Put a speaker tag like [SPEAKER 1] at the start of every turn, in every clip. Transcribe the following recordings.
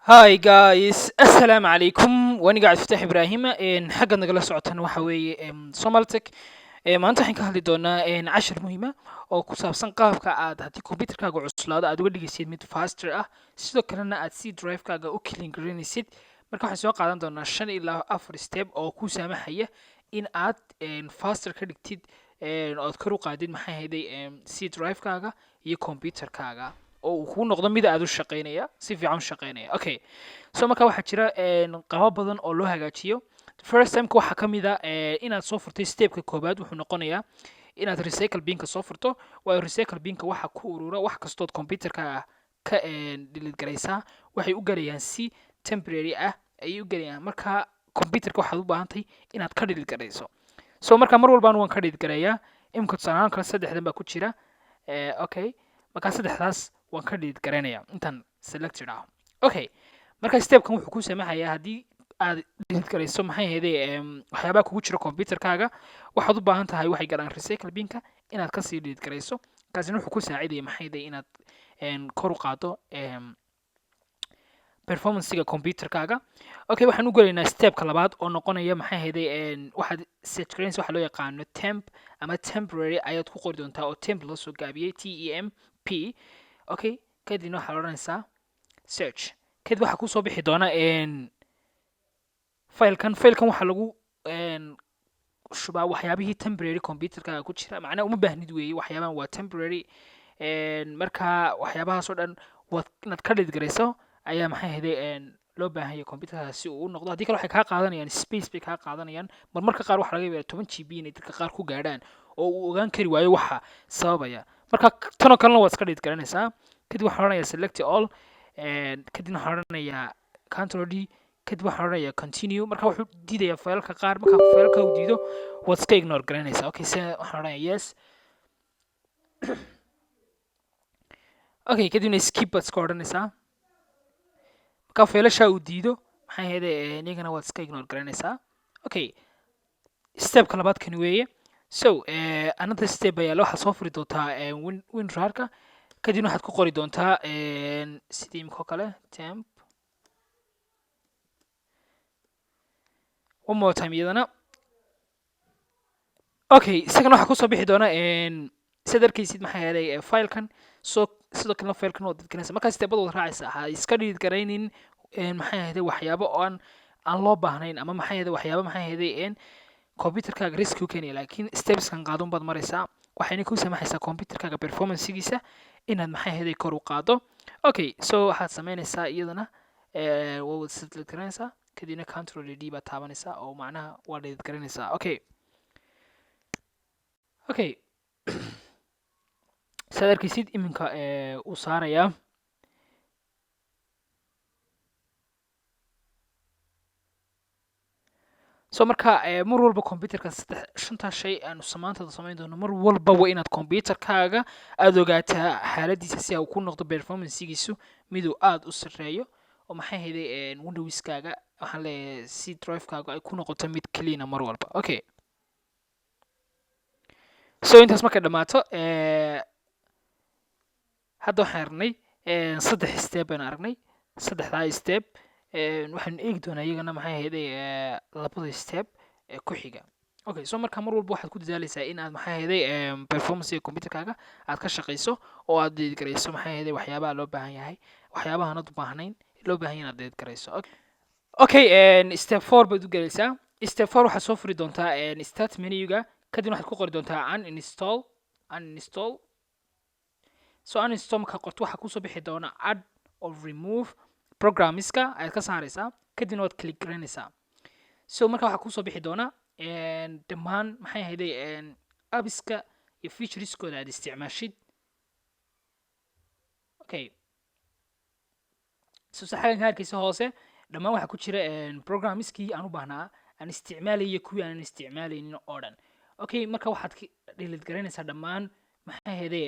[SPEAKER 1] Hi guys, assalaamu calaykum. Waniga Cabdifataax Ibraahima. Xagga nagala socotan waxa weeye Somaltech. Maanta waxaan ka hadli doonaa cashar muhiima oo ku saabsan qaabka aad haddii computerkaaga cuslaado aad uga dhigaysid mid faster ah, sidoo kalena aad C drive-kaaga u clean garinaysid. Marka waxaan soo qaadan doonaa shan ilaa afar step oo ku saamaxaya in aad faster ka dhigtid oo aad kor u qaadid, maxay ahayday, C drive-kaaga iyo computerkaaga oo uu kuu noqdo mid aad u shaqaynaya, si fiican u shaqaynaya. Okay, so marka waxaa jira qaabab badan oo loo hagaajiyo. First timeka waxaa ka mid a inaad soo furtay. Stepka koobaad wuxuu noqonayaa inaad recycle binka soo furto, waayo recycle binka waxa ku urura wax kastood computerka ka delete garaysaa. Waxay u galayaan si temporary ah ayay u galayaan. Marka computerka waxaad u baahantahay inaad ka delete garayso. So marka mar walbaan waan ka delete garayaa. Imika tusaale ahaan kale saddexdan baa ku jira. Okay, marka saddexdaas waan ka delete garaynayaa intaan selected ah. Okay, marka stepkan wuxuu ku samaxayaa haddii aad delete garayso, maxay ahayday, waxyaabaha kugu jira computerkaaga waxaad u baahan tahay waxay galaan recycle binka inaad kasii delete garayso. Kaasina wuxuu ku saacidaya, maxay ahayday, inaad kor u qaado performancega computerkaaga. Okay, waxaan u gelaynaa stepka labaad oo noqonaya, maxay ahayday, waxaad search garaynaysa waxa loo yaqaano temp ama temporary ayaad ku qori doontaa, oo temp loo soo gaabiyey, temp. Okay, kadibna waxaad odhanaysaa search. Kadib waxaa kusoo bixi doona filekan. Filekan waxaa lagu shubaa waxyaabihii temporary computerkaaga ku jira. Macnaha uma baahnid weeye, waxyaabahan waa temporary. Marka waxyaabahaas oo dhan waad inaad ka delete garayso ayaa, maxay ahayday, loo baahan yahay computerkaaga si uu u noqdo. Haddii kale waxay kaa qaadanayaan space bay kaa qaadanayaan. Marmarka qaar waxaa laga yaabaa 10 GB inay dadka qaar ku gaadhaan oo uu ogaan kari waayo waxa sababaya. Marka tanoo kalena waad iska delete garanaysaa. Kadib waxaan odhanayaa select all, kadibna waxaan odhanayaa Control D, kadib waxaan odhanayaa continue. Marka wuxuu diidayaa faylalka qaar. Marka faylalka uu diido waad iska ignore garanaysaa. Okay, se waxaan odhanayaa yes. Okay, kadibna skip baad iska odhanaysaa. Marka faylasha uu diido, maxay ahayde, iyagana waad iska ignore garanaysaa. Okay, stepka labaad kani weeye. So another step ayaa waxaad soo furi doontaa WinRAR-ka. Kadibna waxaad ku qori doontaa sidii imika oo kale temp one more time iyadana. Okay, isagana waxaa kusoo bixi doona, sidaad arkaysid, maxaa yeelay, filekan. So sidoo kalena filekan waad garanaysaa. Markaa stepbada waad raacaysaa. Ha iska delete garaynin, maxay ahayday, waxyaabo oo aan loo baahnayn ama, maxay ahayday, waxyaabo, maxay ahayday, computerkaaga risk u keenaya, laakiin stepskan qaadun baad maraysaa. Waxayna ku samaxaysaa computerkaaga performancegiisa inaad, maxay ahayday, kor u qaado. Okay, so waxaad samaynaysaa iyadana waad select garanaysaa, kadibna Control D baad taabanaysaa oo macnaha waa delete garanaysaa. Okay, saad arkaysid iminka uu saarayaa. So marka mar walba computerka saddex shantaa shay aanu samaantada samayn doono, mar walba waa inaad computerkaaga aada ogaataa xaaladiisa si uu ku noqdo performancegiisu miduu aada u sarreeyo oo, maxay ahayday, Windowskaaga, waxaan leeyahay C drive-kaaga, ay ku noqoto mid cleana mar walba. Okay, so intaas markay dhammaato, hadda waxaan aragnay saddex step baynu aragnay. Saddexdaa step waxaynu eegi doonaa iyagana, maxay ahayday, labada step ee ku xiga. Okay, so marka mar walba waxaad ku dadaalaysaa in aad, maxay ahayday, performancega computerkaaga aad ka shaqayso oo aad delete garayso, maxay ahayday, waxyaabaha loo baahan yahay, waxyaabaha aanad u baahnayn loo baahan yahay inaad delete garayso. Okay, step four baad u gelaysaa. Step four waxaad soo furi doontaa start menuga, kadibna waxaad ku qori doontaa uninstall, uninstall. So uninstall markaa qorto, waxaa kusoo bixi doona add or remove programmeska ayaad ka saaraysaa, kadibna waad click garanaysaa. So marka waxaa kusoo bixi doona dhammaan, maxay ahayday, appska iyo featureskooda aad isticmaashid. Okay, so saxagan ka arkaysa hoose dhammaan waxaa ku jira programmeskii aan u baahnaa, aan isticmaalayo, kuwii aanan isticmaalaynin oo dhan. Okay, marka waxaad delete garanaysaa dhammaan, maxay ahayday,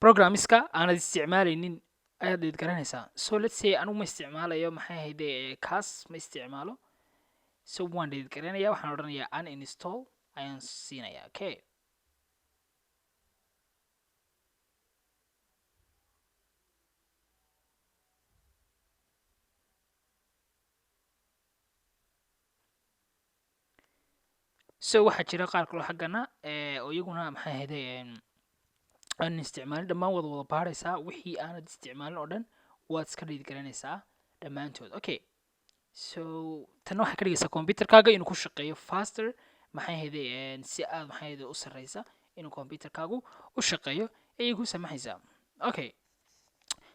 [SPEAKER 1] programmeska aanad isticmaalaynin ayaad delete garanaysaa. So let's say anigu ma isticmaalayo, maxay ahayday, kaas ma isticmaalo, so waan delete garanaya. Waxaan odhanayaa uninstall ayaan siinaya. Okay, So waxaa jira qaar kaloo xaggana oo iyaguna, maxay ahayday, aan isticmaalin. Dhammaan wada baaraysaa. Wixii aanad isticmaalin oo dhan waad iska delete garanaysaa dhammaantood. Okay, so tanna waxay ka dhigaysaa computerkaaga inuu ku shaqeeyo faster, maxay ahayday, si aad, maxay ahayday, u sarreysa inuu computerkaagu u shaqeeyo ayay ku samaxaysaa. Okay,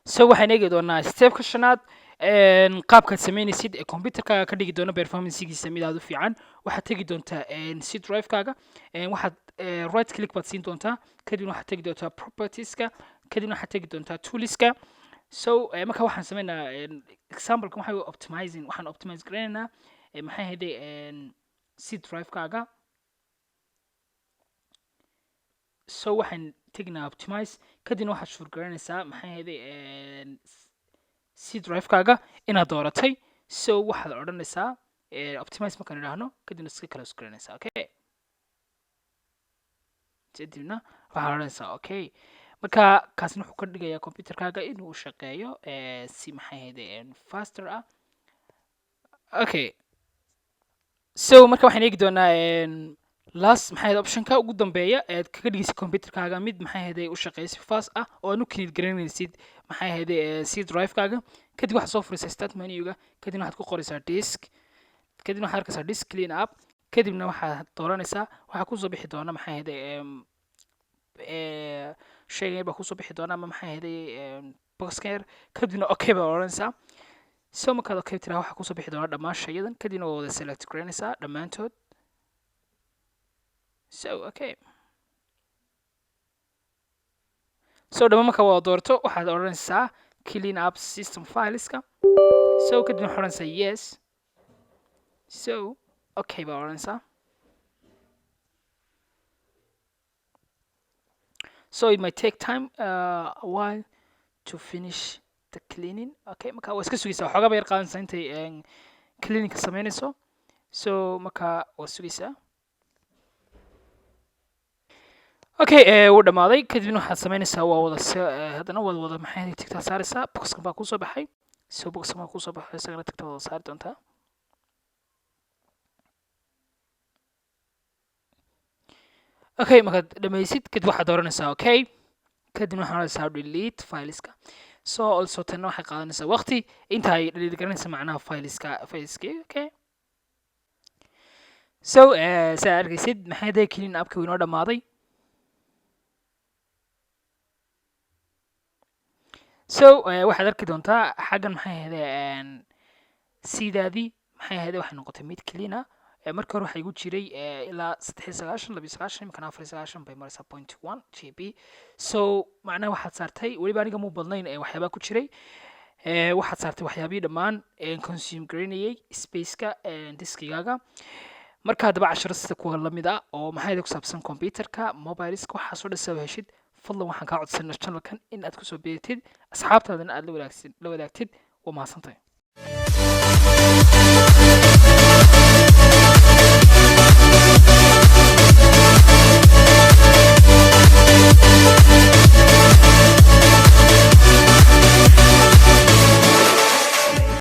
[SPEAKER 1] so waxaan eegi doonaa stepka shanaad, qaabkaad sameynaysid ee computerkaaga ka dhigi doono performancegiisa mid aad u fiican. Waxaad tegi doontaa C drive-kaaga, waxaad right click baad siin doontaa, kadibna waxaad tegi doontaa propertieska, kadibna waxaad tegi doontaa toolska. So marka waxaan sameynaa exampleka waxa weeye optimizing. Waxaan optimize garaynaynaa, maxay ahayday, C drive-kaaga. So waxaan tegnaa optimize, kadibna waxaad sure garanaysaa, maxay ahayday, C drive-kaaga inaad dooratay. So waxaad odhanaysaa optimize markaan idhaahno, kadibna iska close garanaysaa. Okay, kadibna waxaad odhanaysaa okay. Marka kaasna wuxuu ka dhigayaa computerkaaga inuu shaqeeyo si, maxay ahayday, faster ah. Okay, so marka waxaan eegi doonaa last, maxay ahayd, optionka ugu dambeeya eed kaga dhigaysid computerkaaga mid, maxay ahayd, u shaqeeya si fast ah oo aad u clean garanaysid, maxay ahayd, C drive-kaaga. Kadib waxaad soo furaysaa start menuga, kadibna waxaad ku qoraysaa disk, kadibna waxaad arkaysaa disk clean up, kadibna waxaad dooranaysaa. Waxaa kusoo bixi doona, maxay ahayd, shaygan yar baa kusoo bixi doona ama, maxay ahayd, boxkan yar. Kadibna okay baad odhanaysaa. So markaad okay tiraa, waxaa kusoo bixi doona dhammaan shayadan, kadibna waa wada select garanaysaa dhammaantood. So okay, so dhammaan marka wada doorto, waxaad odhanaysaa clean up system fileska. So kadibna waxaad odhanaysaa yes. So okay baad odhanaysaa. So it might take time a while to finish the cleaning. Okay, marka waa iska sugaysaa, waxoogaa ba yar qaadanaysaa intay cleaningka sameynayso. So marka waa sugaysaa. Okay, wuu dhamaaday. Kadibna waxaad sameynaysaa waa wada haddana wada, maxay ahayd, ticktaa saaraysaa. Boxkan baa kusoo baxay. So boxkan baa kusoo baxay, isagana tickta wada saari doontaa. Okay, markaad dhammaysid kadib waxaad dooranaysaa okay, kadibna waxaad odhanaysaa delete fileska. So also tanna waxay qaadanaysaa waqti inta ay delete garanaysa, macnaha fileski. Okay, so saa arkaysid, maxay ahayd, clean upka inoo dhamaaday. So waxaad arki doontaa xaggan, maxay ahayd, sidaadii, maxay ahayd, waxay noqotay mid clean ah. Markii hore waxaa igu jiray ilaa 93, 92, imikana 94 bay maraysaa 0.1 GB. So macnaha waxaad saartay, weliba aniga muu badnayn waxyaabaa ku jiray, waxaad saartay waxyaabihii dhammaan consume garinayay spaceka diskigaaga. Marka haddaba casharo sida kuwa lamid ah oo, maxay ahayd, ku saabsan computerka, mobileska, waxaasoo dhan soo heshid, fadlan waxaan kaa codsanaa channelkan in aad kusoo beeratid, asxaabtaadana aad la wadaagtid. Waa mahadsantahay.